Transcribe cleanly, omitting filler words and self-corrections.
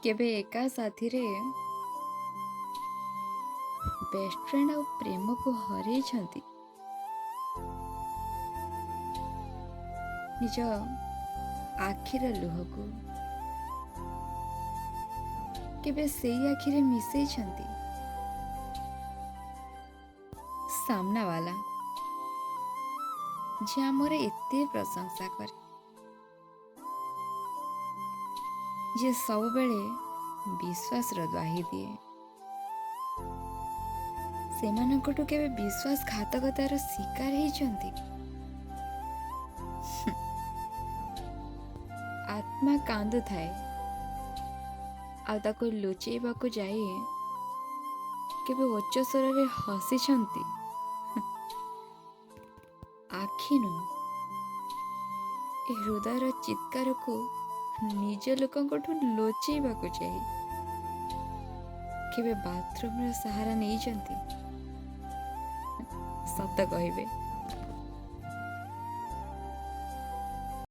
କେବେ ଏକା ସାଥିରେ ବେଷ୍ଟ ଫ୍ରେଣ୍ଡ ଆଉ ପ୍ରେମକୁ ହରେଇଛନ୍ତି? ନିଜ ଆଖିର ଲୁହକୁ କେବେ ସେଇ ଆଖିରେ ମିଶେଇଛନ୍ତି? ସାମ୍ନାବାଲା ଯିଏ ଆମର ଏତେ ପ୍ରଶଂସା କରେ, ଯିଏ ସବୁବେଳେ ବିଶ୍ୱାସର ଦ୍ୱାହି ଦିଏ, ସେମାନଙ୍କଠୁ କେବେ ବିଶ୍ୱାସଘାତକତାର ଶିକାର ହେଇଛନ୍ତି? ଆତ୍ମା କାନ୍ଦୁଥାଏ ଆଉ ତାକୁ ଲୁଚେଇବାକୁ ଯାଇ କେବେ ଉଚ୍ଚ ସ୍ୱରରେ ହସିଛନ୍ତି? ଆଖି ନୁହଁ, ଏ ହୃଦୟର ଚିତ୍କାରକୁ ନିଜ ଲୋକଙ୍କଠୁ ଲୁଚେଇବାକୁ ଯାଇ କେବେ ବାଥରୁମର ସାହାରା ନେଇଛନ୍ତି? ସତ କହିବେ।